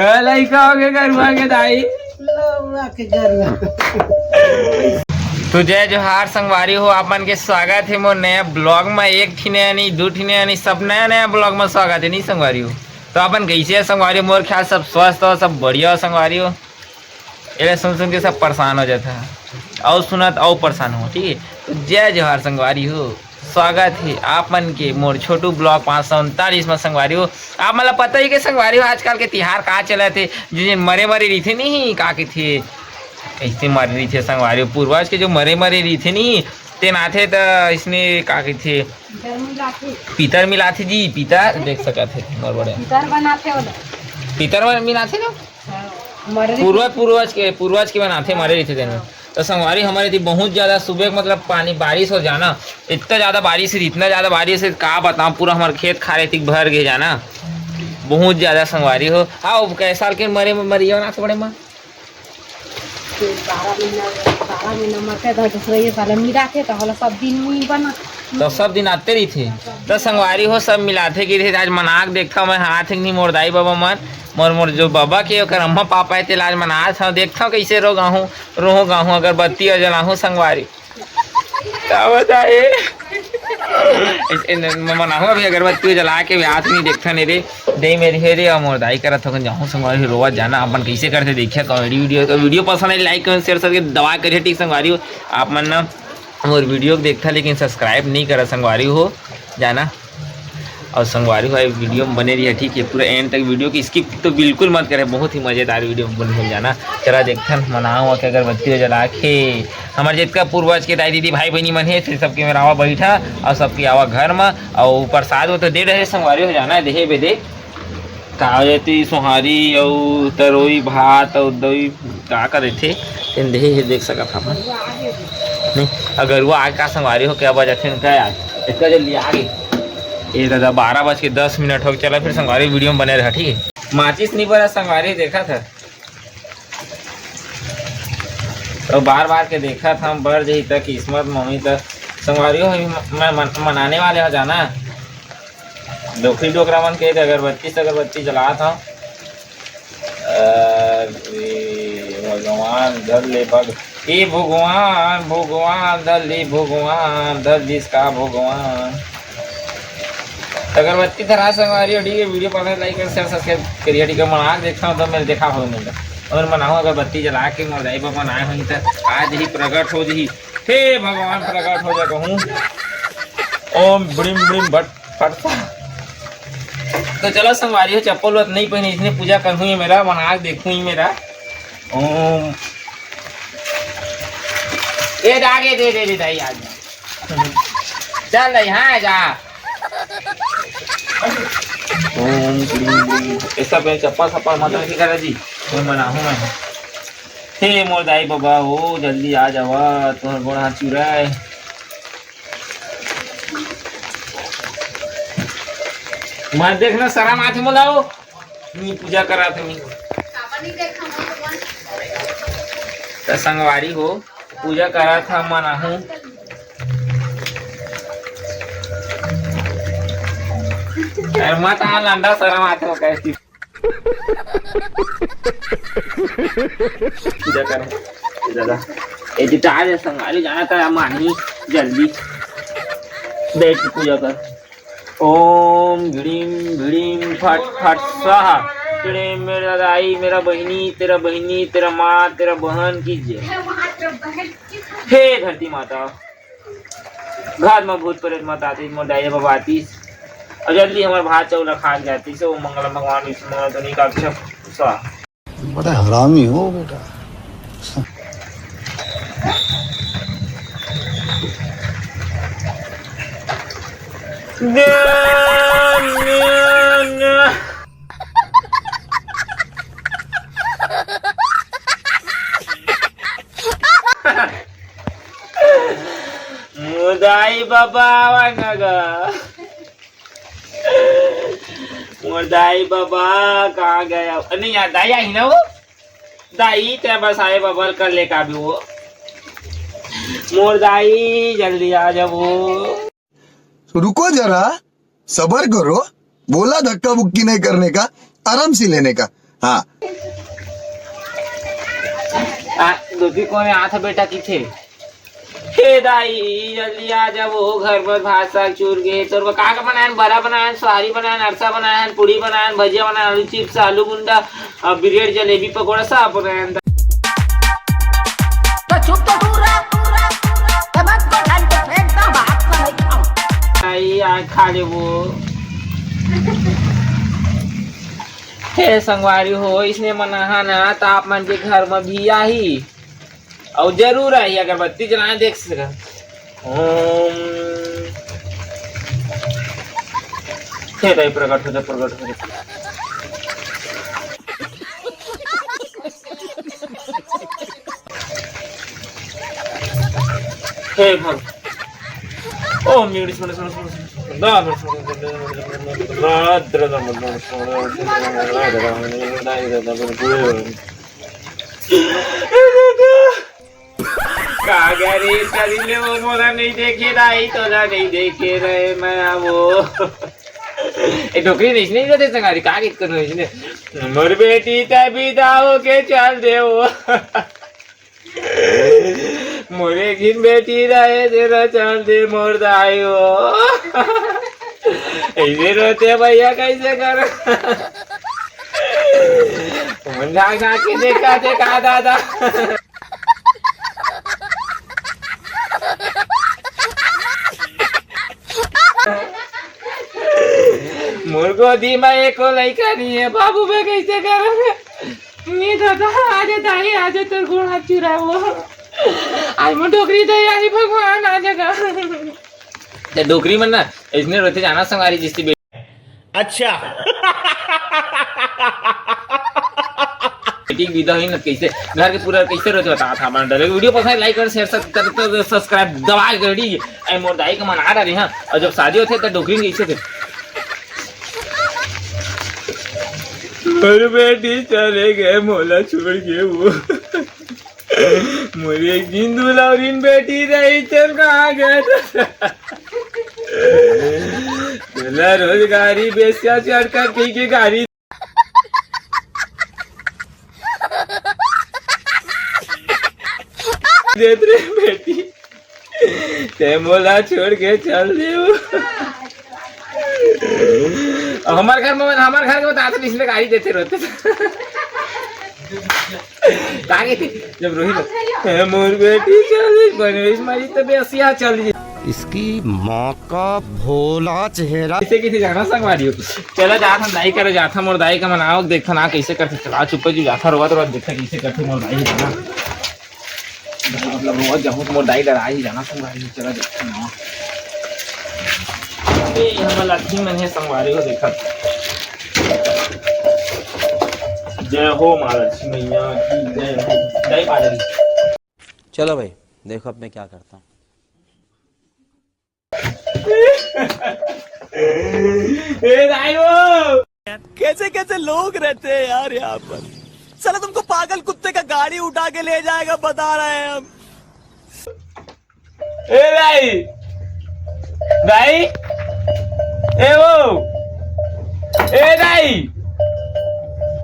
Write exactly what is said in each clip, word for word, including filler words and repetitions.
लइका हो के गरुआ के दाई। लउआ के गरुआ। तो जय जोहार संगवारी हो, आप मन के स्वागत हे मोर नया ब्लॉग में। एक ठिने नहीं, दू ठिने नहीं, सब नया नया ब्लॉग में स्वागत हे, नहीं संगवारी हो? तो अपन कैसे है संगवारी हो? मोर ख्याल सब स्वस्थ हो, सब बढ़िया हो संगवारी हो। एला सुन सुन के सब परेशान हो जाता है, और सुनत और परेशान हो, ठीक है। तो जय जोहार संगवारी हो, स्वागत है आप मन के मोर छोटू ब्लॉग पाँच सौ उनतालीस में संगवारी हो। आप मन ला पता ही के संगवारी हो, आजकल के तिहार का चलत हे, जो जिन मरे मरे रहिथे नहीं, का कहिथे, कैसे मरे रहिथे संगवारी हो, पूर्वज के जो मरे मरे रहिथे नहीं, तेन आथे त इसने का कहिथे, पितर मिलाथे जी, पितर देख सकत हे मोर बड़े पितर बनाथे ओला। पितर मिलाथे ना। हाँ, मरे पूर्वज, पूर्वज के, पूर्वज के बनाथे, मरे रहिथे तेन में। तो संगवारी, हमारे थी बहुत ज्यादा सुबह के, मतलब, पानी, बारिश हो जाना, इतना ज्यादा बारिश है, इतना ज्यादा बारिश है, का बताऊं, पूरा हमारे खेत खार एती भर गए जाना, बहुत ज्यादा संगवारी हो। हाँ, अब कै साल के मरे, मरिया ना तो बड़े माँ। बारह महीना, बारह महीना मरते तो दूसरे ये साल मिला के तो होला सब दिन में बना। तो सब दिन आते रहिथे। तो संगवारी हो, सब मिलाथे कि रहिथे। आज मनाक देखथव मैं, हाथ एक नहीं मोर दाई बाबा मन, मोर, मोर जो बाबा के ओकर अम्मा पापा हे, तेला आज मनात हव। देखथव कैसे रो गाहूँ, रोहो गाहूँ, अगरबत्ती और जलाहूँ संगवारी। का बताए? ऐसे न-, म-, मनाहूँ अभी अगरबत्ती जला के भी हाथ नहीं देखथन रे। दे मेरी हे रे, और मोर दाई करत हो जाहूँ संगवारी, रोवा जाना अपन कैसे करते देखिए। कॉमेडी वीडियो, तो वीडियो पसंद है, लाइक, कमेंट, शेयर, सबके दबा करिए, ठीक संगवारी हो। आप मन ना मोर वीडियो को देखता लेकिन सब्सक्राइब नहीं करा संगवारी हो जाना। और संगवारी हो, वीडियो में बने रहिए, ठीक है, पूरा एंड तक वीडियो की स्किप तो बिल्कुल मत करे, बहुत ही मजेदार वीडियो में बने जाना। चला देखथन, मनाहूँ के अगरबत्ती जला के हमारे जितका पूर्वज के दाई दीदी भाई बहनी मन हे, से सबके मेरा आवा बैठा और सबके आवा घर में। और प्रसाद वो तो दे रहे संगवारी हो जाना, देहे बे दे। का हो जाती सोहारी अउ तरोई भात अउ दही का का देथे, तेन देहे हे, देख सकत हन। नहीं, अगरुआ आज का संगवारी हो, क्या बजाथे उनका यार, इतना जल्दी आ गए। ये दादा, बारह बज के दस मिनट हो गए। चला फिर संगवारी, वीडियो में बने रहा, ठीक है। माचिस नहीं बरा संगवारी, देखा था तो बार बार के देखा था, बर जही तक किस्मत मम्मी तक संगवारी हो, मैं मन, मनाने वाले हो जाना। डोकरी डोकरा मन के अगरबत्ती सगरबत्ती जलात हव। अरे भगवान, धर ले भग-, ए भगवान, भगवान, धर ले भगवान, धर दिस का भगवान। अगरबत्ती धरा संगवारी हो, ठीक है, वीडियो पसंद, लाइक कर, शेयर, सब्सक्राइब करिए, ठीक है। मनाक देखता हूँ तो मैं देखा हो मिलता। और मनाहूँ अगरबत्ती जला के मोर दाई बाबा आए हों तो आज ही प्रकट हो जही। हे भगवान, प्रकट हो जा कहूँ। ओम ब्रीम ब्रीम भट फट स्वाहा। तो चलो संगवारी हो, चप्पल वत नहीं पहनी, इसने पूजा करहूँ ही मेरा, मनाक देखूँ ही मेरा। ओम। ए, आगे दे, दे, दे, दाई, आ जा। चल, दाई, हाँ, जा। ओम क्लीम क्लीम। ऐसा पे चप्पल सप्पल मत रखे करा जी। मैं मनाहूँ मैं। हे मोर दाई बाबा, ओ जल्दी आ जावा, तोहर गोड़ हाथ चुराए। मत देखना, शरम आथे मोला ओ। नहीं पूजा करा थे नहीं। त संगवारी हो, पूजा करा था, मनाहूँ। अरे मत आ लंडा, शरम आथे कैसी। पूजा कर दादा। ए जिता दे संगारी जाना था मानी जल्दी। बैठ के पूजा कर। ओम घड़ीम घड़ीम फट फट स्वाहा। तेरे मेरा दाई, मेरा बहिनी, तेरा बहिनी, तेरा माँ, तेरा बहन की जय। हे धरती माता, घर में भूत प्रेत मत आतीस, मोर दाई बाबा आतीस। और जल्दी हमारे भात चाउर खा के जातीस। ओम मंगलम भगवान विष्णु मंगल ध्वनि का अक्षर स्वाहा। बड़ा हरामी हो बेटा। मोर दाई बाबा आवा ना गा। मोर दाई बाबा कहाँ गया? नहीं यार, दाई आई ना वो। दाई ते बस आए बाबा कर ले का भी वो। मोर दाई जल्दी आ जा वो। तो रुको जरा, सबर करो। बोला धक्का बुक्की नहीं करने का, आराम से लेने का। हाँ। आ, दोती कोन आथे बेटा किथे? हे दाई, जल्दी आ जा, वो घर में भात साग चूर गे। तोर बर का का बनायन? बरा बनायन, सोहारी बनायन, अरसा बनायन, पूड़ी बनायन, भजिया बनायन, आलू चिप्स, आलू गुंडा, अउ ब्रेड, जलेबी, पकोड़ा सब बनायन। तो चुप तो दूर रह, दूर रह, दूर रह। ते मत को ढंग से फेंक दो, हाथ में नहीं खाओ। दाई, आ खा ले वो। हे संगवारी हो, इसने मनाहा ना, त आप मन के घर में भी आही। अउ जरूर आही, अगरबत्ती जलाए देख सका। ओम। हे दाई, प्रकट हो जा, प्रकट हो जा। हे भग। ओम निगड़ी सुन, सुन, सुन, सुन, सुन। का करे, करी ले वो मोला नहीं देखे दाई, तोला नहीं देखे रहे मैं वो। ए, डोकरी नहीं, नहीं रहते संगारी, का गीत करना इसने? मोर बेटी तभी दाओ के चल दे वो। मोरे घिन बेटी रहे तेरा चल दे मोर दाई वो। ऐसे रोते भैया कैसे कर? मन झांक झांक के देखा थे का दादा। मोर गोदी में एको लइका नहीं है बाबू, मैं कैसे करूँगा? नहीं दादा, आजा दाई, आजा, तोर गोड़ हाथ चुराए वो। आज मोर डोकरी दाई आई भगवान, आजा गा। ते डोकरी मन ना, इसने रोते जाना संगारी जिसती बेटी। अच्छा। बेटी के विदा होई ना, कैसे घर के पूरा कैसे रोते बता था, बना डाले। वीडियो पसंद, लाइक और शेयर, सब कर, तो सब्सक्राइब दबा के कर दीजिए। ऐ मोर दाई का मन आ रही, हाँ, और जब शादी होते तो डोकरी कैसे थे। मोर बेटी चले गए मोला छोड़ के वो। मोरे गिंदू लौरिन बेटी रही चल कहाँ गए? तेला रोजगारी बेस्या चढ़कर पी के गाड़ी देत रे बेटी। ते मोला छोड़ के चल देव। हमार घर में, हमार घर के बता, तो इसने गाड़ी देते रहते। का कहते? जब रोहित, "हे मोर बेटी चल बनवेश मारी तबे असिया चल जी।" इसकी माँ का भोला चेहरा। कैसे कैसे जाना संगवारी हो? चला जात हम दाई करे जात हम, मोर दाई का मनाव, देखा ना कैसे करते। चला चुप जी, जात रोवत रोवत देखा कैसे करते मोर दाई का। मतलब रोज जाहूँ तो मोर दाई डरा ही जाना संगवारी, चला देखते ना। ए, हमर लक्ष्मी मन हे संगवारी हो देखत। जय हो माँ लक्ष्मी मैया की जय हो। जय माता दी। चलो भाई, देखो अब मैं क्या करता हूँ। ए दाई हो। कैसे कैसे लोग रहते हैं यार यहाँ पर। साला तुमको पागल कुत्ते का गाड़ी उठा के ले जाएगा, बता रहे हैं हम। ए दाई, दाई, ए वो, ए दाई,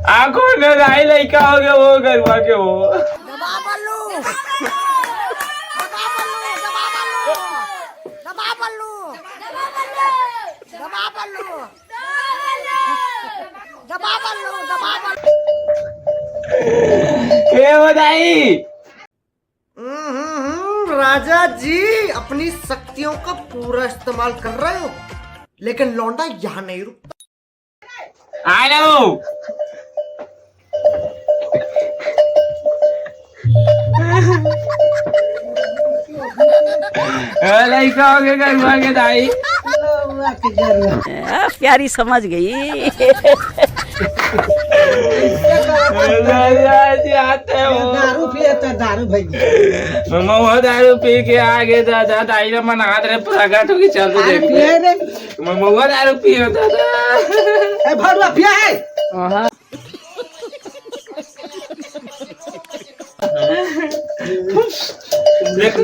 आखो न दाई लइका हो गया वो गरुआ के वो। दबा बल्लू, दबा बल्लू, दबा बल्लू, दबा बल्लू, दबा बल्लू। दबा बल्लू, दबा बल्लू। ए हो दाई। हम्म, हम्म, हम्म, राजा जी, अपनी शक्तियों का पूरा इस्तेमाल कर रहे हो, लेकिन लौंडा यहाँ नहीं रुकता। आ जाओ। ए, लइका हो गए गरुआ के दाई। आ, प्यारी समझ गई। ए, दाई, आज आते हो। दारू पिए तो दारू भैया। महुआ दारू पी के आगे दादा, दाई रे मनात रे प्रगट होके चल दे अरे देख। पिए रे। महुआ दारू पिए दादा। ए भरुआ पिया है। देख,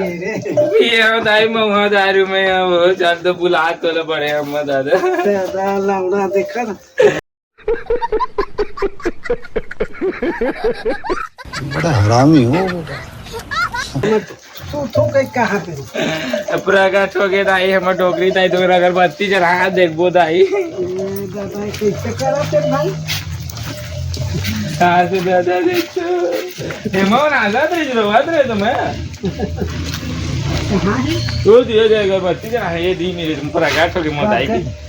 ये दाई महुआ दारू में अब चल तो बुला तो ले बड़े हम दादा। दादा लौड़ा देखा ना। बड़ा हरामी हो बेटा। तू थूक कहाँ पे? प्रगट हो गे दाई, हमर डोकरी दाई, तोरा अगरबत्ती जला देखबो दाई। ए, दादा, कैसे करत हे भाई? कहाँ से दादा देखो? हे मोर आजाद रहे, रोवत रहे तो मैं। कहाँ है? वो दिए जाए अगरबत्ती जला, ये दी मेरे, प्रगट हो गे मोर दाई की।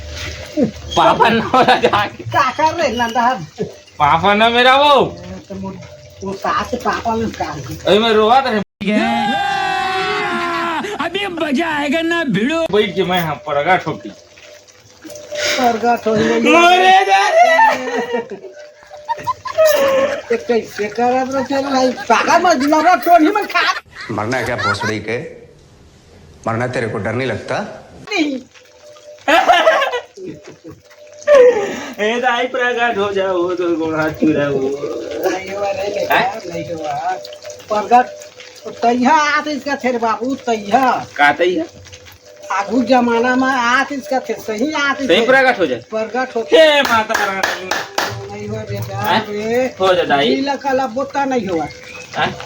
पापा न हो जाके। का कर रहे नंदा? पापा ना मेरा वो। तो मो-, वो सास के पापा में का है? अरे मैं रोवत रहे। अभी मजा आएगा ना भिड़ो। बैठ के मैं, हाँ, प्रगट होके। प्रगट हो गई। मरे जा रे। ये कैसे करत रहे तेरे भाई? पागल मत दिला रहा, टोनी में खा। मरना है क्या भोसड़ी के? मरना है, तेरे को डर नहीं लगता? नहीं। ए दाई, प्रगट हो जाओ, वो तो गोड़ा चूड़ा वो। नहीं हुआ रे बेटा, हैं? नहीं हुआ। प्रगट तैहा आत इसका थे रे बाबू, तैहा। का तैहा? आगू जमाना में आत इसका थे, सही आत सही इसका। प्रगट हो जाए। प्रगट हो। हे माता रानी। नहीं हुआ बेटा, हैं? रे। हो जा दाई। जी लका ला बोता नहीं हुआ। हैं?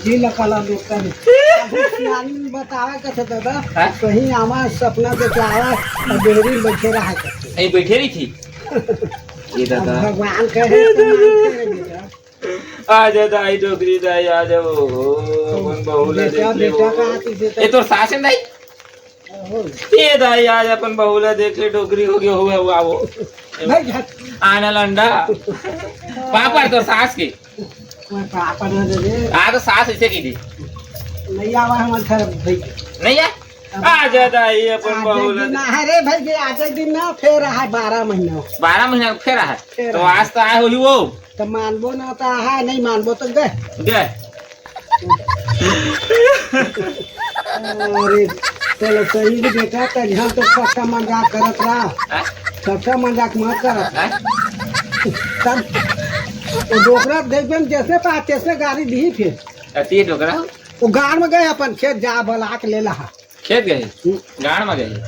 जी लका ला बोता नहीं। अभी सियानी में बतावा कथे दादा, हैं? कहीं आवा सपना देखे आवा और देहरी में बैठे रहा करते। यहीं बैठे रही थी? ये दादा। अब भगवान कहे तो मानते रहे बेटा। आ जा दाई, डोकरी दाई, आ जाओ। ओ, अपन बहू ला बेटा, देख ले बेटा वो। का आती बेटा। ये तोर सास है दाई? ओहो। ये दाई, आज अपन बहू ला देख ले, डोकरी हो गया हुआ, हुआ वो। भाई, हट। आना लंडा। पापड़ तोर सास के। मैं पापड़ ना दे दे। आ तो सास ऐसे की दी। नहीं आवा हमारे घर भाई। नहीं है? अब आ जा दाई, अपन आज बहू एक ला दिन दे। ना है रे भाई, ये आज एक दिन ना, फिर है बारह महीना। बारह महीना फिर है? फिर तो है। आज तो आए होही वो। तो मानबो ना तो है, नहीं मानबो तो गए। गए। अरे, चलो, सही भी बेटा, तब हम तो सच्चा मजाक करत रहा। हैं? सच्चा मजाक मत करत। हैं? तब वो डोकरा देखबे न, जैसे पास तैसे गाड़ी दी फिर। अति डोकरा हो? वो गाड़ में गए अपन खेत जा बला के ले ला। खेत गए? हम्म। गाड़ में गए?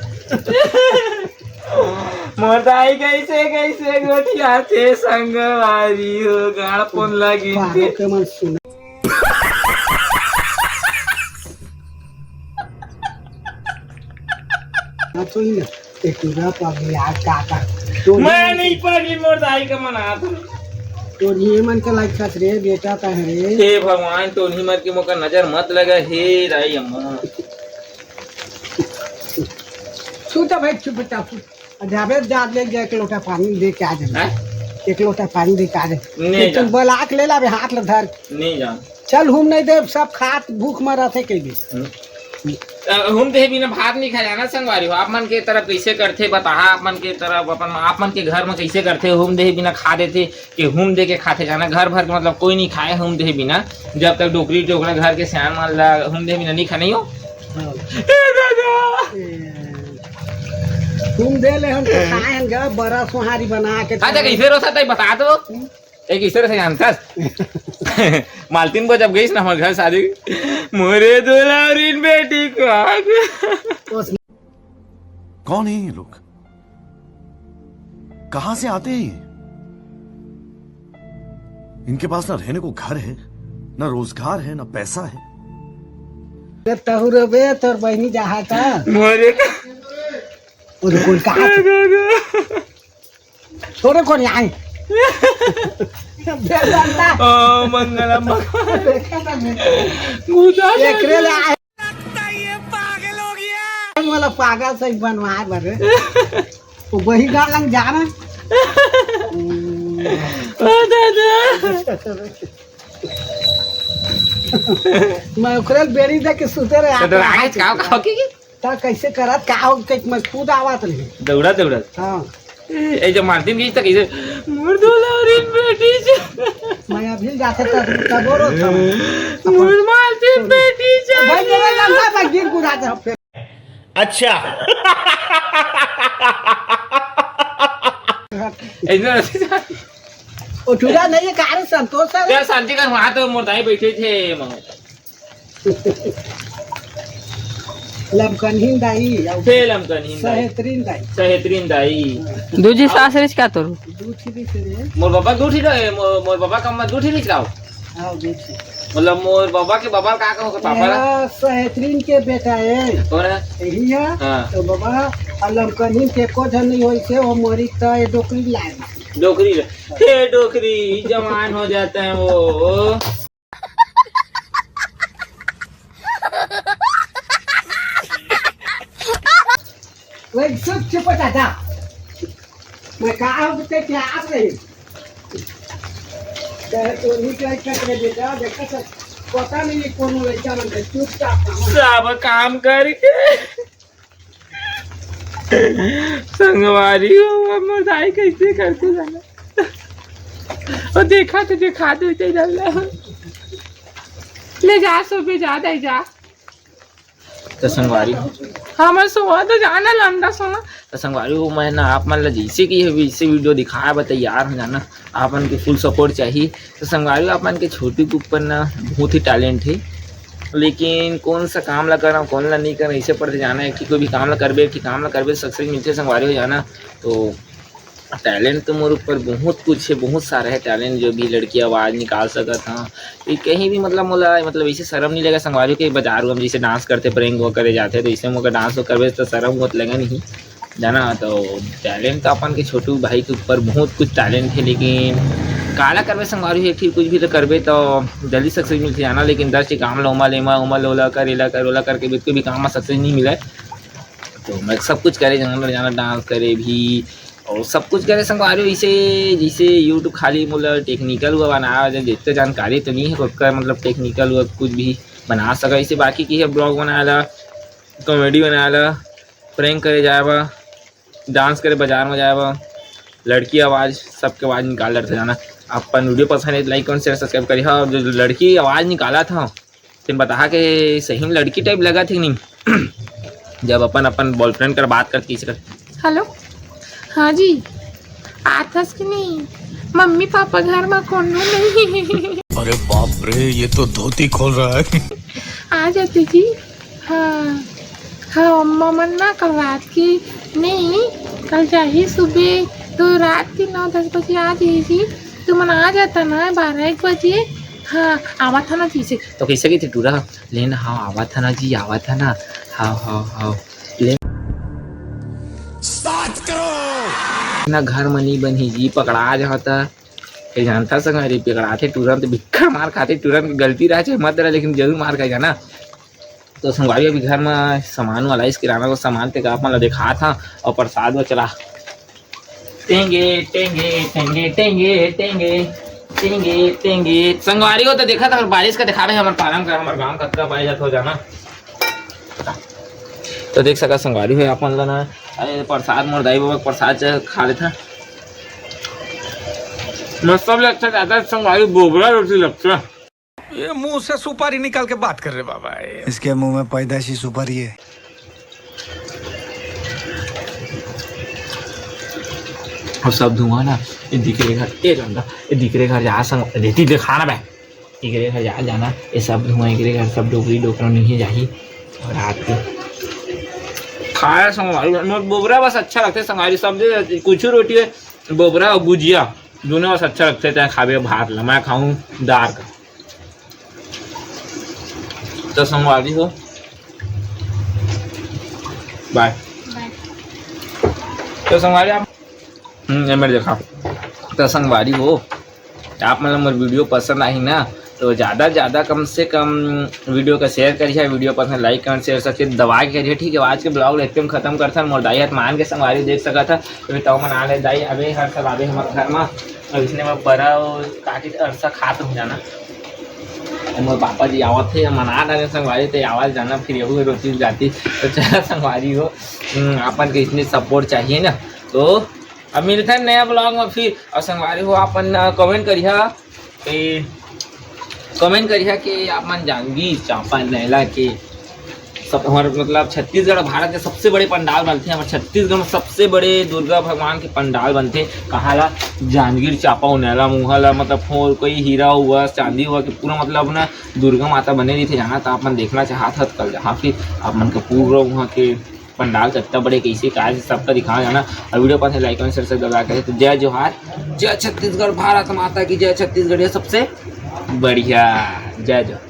मोर दाई कैसे, कैसे गोठियाथे संगवारी हो, गाड़ पोन लगी पागल थे। के मन सुन। हाँ, सुन ना, एक पूरा पगली आज का का। तो मैं नहीं पगली, मोर दाई का मन आत। तो ये मन के लाइक खस रे, बेटा का है रे। हे भगवान, तो नहीं मर के मोका नजर मत लगा, हे दाई अम्मा। तू तो भाई चुपचाप, जाबे जात ले जा, एक लोटा पानी दे के आ जा। हैं? एक लोटा पानी दे के आ जा। नहीं एक तो जा। बलाक ले लाबे, हाथ ले धर। नहीं जा। चल, हम नहीं दे, सब खात भूख मरत है कह दे। हम्म। अ, हम दे बिना भात नहीं खा जाना संगवारी हो। आप मन के तरफ कैसे करथे बताहा, आप मन के तरफ अपन, आप मन के घर में कैसे करथे, हम दे बिना खा देथे। कि हूम दे के खाथे जाना, घर भर के मतलब कोई नहीं खाए हूम दे बिना। जब तक डोकरी डोकरा घर के सियान मन ला हूम दे बिना नहीं खाने हो। हाँ। ए दादा। ए, हूम दे ले हम तो खाए हन गा, बड़ा सोहारी बना के हाँ, तो खाए। कैसे रोता तई बता दो। हम्म। एक इस तरह से जानता। मालतीन को जब गई ना हमारे घर शादी, मोरे दुलारिन बेटी को आग। कौन है ये लोग? कहां से आते हैं ये? इनके पास ना रहने को घर है, ना रोजगार है, ना पैसा है। तहु रे बे, तोर बहिनी जहाँ का। मोरे का। वो तो कोई कहा। छोरे कोन आए। ओ मंगलम। गुदा एकरे ले आए। लगता है ये पागल हो गया। मोला पागल से बनवाए बर। वो वही गाल लंग जाना। ओ दादा। मैं ओकरे बेड़ी दे के सुते रहे। तो डराए का, का की? ता कैसे करत का हो के मैं खुद आवत रही। दौड़ा, दौड़ा। हाँ। ए, ए, जब मालतीन गई त कैसे, "मोर दुलारिन बेटी जा।" मैं अभी जाते त, तब रो था। मोर मालतीन बेटी जा। भाई, मेरा लंबा भाई गिर गुड़ा दे फिर। अच्छा। ए, ना, ओ, ठुरा नहीं है, का रे संतोष है? यार, शांति कर, वहाँ तो मोर दाई बैठे थे, मगर। लमकनहीन दाई, अउ हे लमकनहीन दाई। सहेतरीन दाई। सहेतरीन दाई। दू झी सास रहिस का तोर? दू झी रहिस रे। मोर बाबा दू झी रहे, मोर, मोर बाबा कम में दू झी रहिस का? हाँ, दू झी। मतलब मोर बाबा के बाबा का कहूँ, ओकर पापा ला? मेरा सहेतरीन के बेटा है। कौन है? यही है। हाँ। तो बाबा, आ लमकनहीन के एको झन नहीं होइस हे, वो मरी त ये डोकरी लाए। डोकरी ला-, हे डोकरी, जवान हो जाता है वो। वही चुप, चुप हो जा, जा। मैं कहा हूँ कि क्या आप रही? चाहे तो नहीं क्या कर रहे बेटा, देखा सर, पता नहीं ये कौन लड़का मन है, चुपचाप काम। सब काम करके संगवारी हो, अब मोर दाई कैसे करते जाना। और देखा तो दिखा देते जाना। ले जा, सुबह जा, दाई जा। तो संगवारी, हमर सोवा तो जाना लंडा सोना। तो संगवारी हो, मैं ना आप मन ला जैसे कि ये वैसे वीडियो दिखाए बर तैयार हो जाना, आप मन के फुल सपोर्ट चाहिए। तो संगवारी हो, आप मन के छोटू के ऊपर ना बहुत ही टैलेंट है, लेकिन कौन सा काम ला करना, कौन ला नहीं करना, इसे पड़ते जाना है कि कोई भी काम ला करबे, एक ठे काम ला करबे, सक्सेस मिलते संगवारी हो जाना। तो टैलेंट तो मोर ऊपर बहुत कुछ है, बहुत सारा है टैलेंट, जो भी लड़की आवाज निकाल सकत हाँ। ये कहीं भी मतलब मोला मतलब ऐसे शर्म नहीं लगा संगवारी के, बाजार में जैसे डांस करते, प्रैंक वो करे जाते, तो इसे मोका डांस वो करबे तो शर्म बहुत लगा नहीं जाना। तो टैलेंट तो अपन के छोटू भाई के ऊपर बहुत कुछ टैलेंट है, लेकिन काला करबे संगवारी, एक ठे कुछ भी तो करबे तो जल्दी सक्सेस मिलते जाना, लेकिन दस ठे काम ला ओमा ले, ओमा ले, ओला कर, एला कर, ओला करके बिल्कुल भी काम में सक्सेस नहीं मिले। तो मैं सब कुछ करे जाना, जाना डांस करे भी और सब कुछ करे संगवारी हो। इसे जैसे YouTube खाली मोला टेक्निकल हुआ बनाया, जब जितने जानकारी तो नहीं है ओकर, मतलब टेक्निकल हुआ कुछ भी बना सका। इसे बाकी की है ब्लॉग बनाए ला, कॉमेडी बनाए ला, प्रैंक करे जाए बा, डांस करे बाजार में जाए बा, लड़की आवाज, सबके आवाज निकाल डरते जाना। अपन वीडियो पसंद है तो लाइक, कमेंट, शेयर, सब्सक्राइब करिहा। और जो लड़की आवाज निकाला था, तेन बताहा के सही में लड़की टाइप लगा थी नहीं? जब अपन अपन बॉयफ्रेंड कर बात करती इस कर। हेलो, हाँ जी, आथस कि नहीं? मम्मी पापा घर में कोनो नहीं। अरे बाप रे, ये तो धोती खोल रहा है। आ जाते जी। हाँ, हाँ, अम्मा मन ना कल रात की नहीं, कल जाही सुबह, तो रात की नौ दस बजे आ जाही जी। तुमन आ जाता ना बारह एक बजे। हाँ, आवा था ना जी से। तो कैसे गई थी टूरा? लेन, हाँ, आवा था ना जी, आवा था ना। हाँ, हाँ, हाँ। ले। सात करोड़। ना घर में नहीं बनी जी, पकड़ा जाता। ये जानता संगवारी, पकड़ाथे तुरंत, बिक्खर मार खाथे तुरंत, गलती रहे चाहे मत रहे, लेकिन जरूर मार खाएगा ना। तो संगवारी अभी घर में सामान वाला, इस किराना को सामान पे आप मतलब दिखा था और प्रसाद वो चला। टेंगे, टेंगे, टेंगे, टेंगे, टेंगे, टेंगे, टेंगे। संगवारी हो तो देखा था, बारिश का दिखा रहे हमारे पालम का, हमारे गांव कतका पाए जात हो जाना। तो देख सका संगवारी हो अपन ला ना, अरे प्रसाद मोर दाई बाबा के प्रसाद च-, खा लेथा। मैं सब ले अच्छा ज्यादा संगवारी बोबरा रोटी लगता। ये मुंह से सुपारी निकाल के बात कर रहे बाबा, ये। इसके मुंह में पैदाशी सुपारी है। और सब धुआं ना, ये दिख रहे घर, ए रंगा, ये दिख रहे घर जा संग, रेती दिखा ना बे। एकरे घर जा जाना, ये सब धुआं एकरे घर, सब डोकरी डोकरा नहीं जाही। और रात के खाए संगवारी, मोर बोबरा बस अच्छा लगते संगवारी, सब दे कुछ रोटी है, बोबरा और गुजिया, दोनों बस अच्छा लगते, चाहे खाबे भात ला, मैं खाऊं दार का। तो संगवारी हो, बाय। बाय। तो संगवारी आप, हम्म, ये मेरे देखा। तो संगवारी हो, आप मतलब मोर वीडियो पसंद आही ना, तो ज़्यादा से ज़्यादा कम से कम वीडियो का शेयर करिए, वीडियो पसंद लाइक, कमेंट, शेयर, सब्सक्राइब दबा के करिए, ठीक है। आज के ब्लॉग ला एकदम खत्म करथन, मोर दाई हाथ मान के संगवारी देख सकत है, अभी तव मना ले दाई, अबे हर साल आबे हमारे घर में, और इसने मैं बड़ा और काटी अरसा खात हो जाना। मोर पापा जी आवत थे, मना डाले संगवारी, ते आवाज जाना, फिर यहू रोटी जाती। तो चला संगवारी हो, हम्म, आपन के इसने सपोर्ट चाहिए ना, तो अब मिलते हैं नया ब्लॉग में फिर। और संगवारी हो, आपन कमेंट करिहा, कमेंट करिहा कि आपन जानवी चांपा नैला के सब हमर मतलब छत्तीसगढ़ भारत के सबसे बड़े पंडाल बनथे। हमर छत्तीसगढ़ में सबसे बड़े दुर्गा भगवान के पंडाल बनथे। कहाँ ला? जांजगीर चांपा उन्हें ला, मुहा ला, मतलब हो कोई हीरा हुआ, चांदी हुआ कि पूरा मतलब ना दुर्गा माता बने रहिथे। जाना तो आप मन देखना चाहत हत, कल जहाँ फिर आप मन के पूरा वहाँ के पंडाल कत्ता बड़े कैसे काय से सबका दिखा जाना। और वीडियो पसंद लाइक कमेंट शेयर से दबा के। तो जय जोहार, जय छत्तीसगढ़, भारत माता की जय, छत्तीसगढ़ ये सबसे बढ़िया। जय जोहार।